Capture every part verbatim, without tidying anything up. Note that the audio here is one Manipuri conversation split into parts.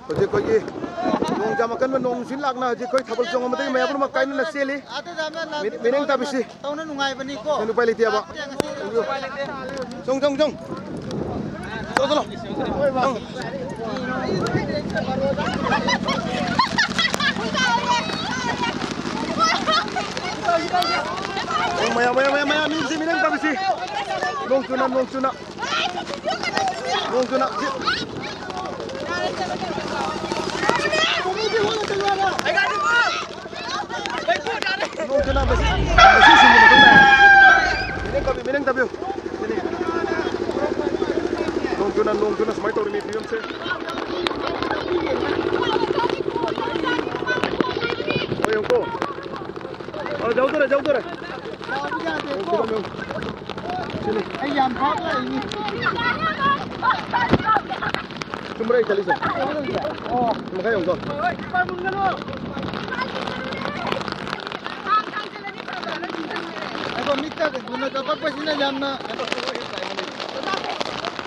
ꯍꯧꯖꯤꯛ ꯑꯩꯈꯣꯏꯒꯤ ꯅꯣꯡ ꯌꯥꯝ ꯑꯀꯟꯕ ꯅꯣꯡ ꯅꯨꯡꯁꯤꯠ ꯂꯥꯛꯅ ꯍꯧꯖꯤꯛ ꯑꯩꯈꯣꯏ ꯊꯥꯕꯜ ꯆꯣꯡꯕ ꯃꯇꯝ ꯃꯌꯥꯝ ꯄꯨꯝꯅꯃꯛ ꯀꯥꯏꯅꯅ ꯆꯦꯜꯂꯤ꯫ ꯃꯤ-, ꯃꯤꯠꯌꯦꯡ ꯇꯥꯕꯤꯁꯤ꯫ ꯇꯧꯅ ꯅꯨꯡꯉꯥꯏꯕꯅꯤꯀꯣ꯫ ꯀꯩꯅꯣ ꯎꯄꯥꯏ ꯂꯩꯇꯦꯕ꯫ ꯆꯣꯡ, ꯆꯣꯡ, ꯆꯣꯡ꯫ ꯆꯣꯡ, ꯆꯠꯂꯣ꯫ ꯆꯣꯡ꯫ ꯆꯣꯡ, ꯃꯌꯥꯝ, ꯃꯌꯥꯝ, ꯃꯌꯥꯝ, ꯃꯌꯥꯝ, ꯃꯤꯠꯌꯦꯡꯁꯤ, ꯃꯤꯠꯌꯦꯡ ꯇꯥꯕꯤꯁꯤ꯫ ꯅꯣꯡ ꯆꯨꯅ, ꯅꯣꯡ ꯆꯨꯅ꯫ ꯅꯣꯡ ꯆꯨꯅ꯫ ꯅꯣꯡ ꯆꯨꯅ ꯃꯁꯤ, ꯃꯁꯤ ꯁꯤꯡꯒꯤ ꯃꯇꯨꯡꯗ꯫ ꯃꯤꯅꯤꯡ ꯇꯝꯕꯤꯌꯨ, ꯃꯤꯅꯤꯡ ꯇꯝꯕꯤꯌꯨ꯫ ꯁꯤꯅꯤ꯫ ꯅꯣꯡ ꯆꯨꯅ, ꯅꯣꯡ ꯆꯨꯅ ꯁꯨꯃꯥꯏꯅ ꯇꯧꯔꯤꯃꯤ ꯐꯤꯕꯝꯁꯦ꯫ ꯍꯣꯏ, ꯌꯦꯡꯉꯨꯀꯣ꯫ ꯑ, ꯌꯧꯗꯣꯔꯦ, ꯌꯧꯗꯣꯔꯦ꯫ ꯌꯧꯗꯣꯔꯦ, ꯌꯧ-, ꯁꯤꯅꯤ꯫ ꯑꯩ ꯌꯥꯝ ꯐꯥꯕ ꯂꯥꯛꯏꯅꯤ꯫ ꯆꯨꯝꯕ꯭ꯔꯥ ꯑꯩ ꯆꯠꯂꯤꯁꯦ? ꯑꯣ꯫ ꯁꯤ ꯃꯈꯥ ꯌꯧꯗꯣ꯫ ꯑꯗꯣ ꯃꯤꯠꯇ ꯀꯩꯅꯣ ꯆꯠꯄꯛꯄꯁꯤꯅ ꯌꯥꯝꯅ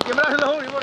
ꯀꯦꯃꯦꯔꯥꯁꯨ ꯂꯧꯍꯧꯔꯤꯕꯣ?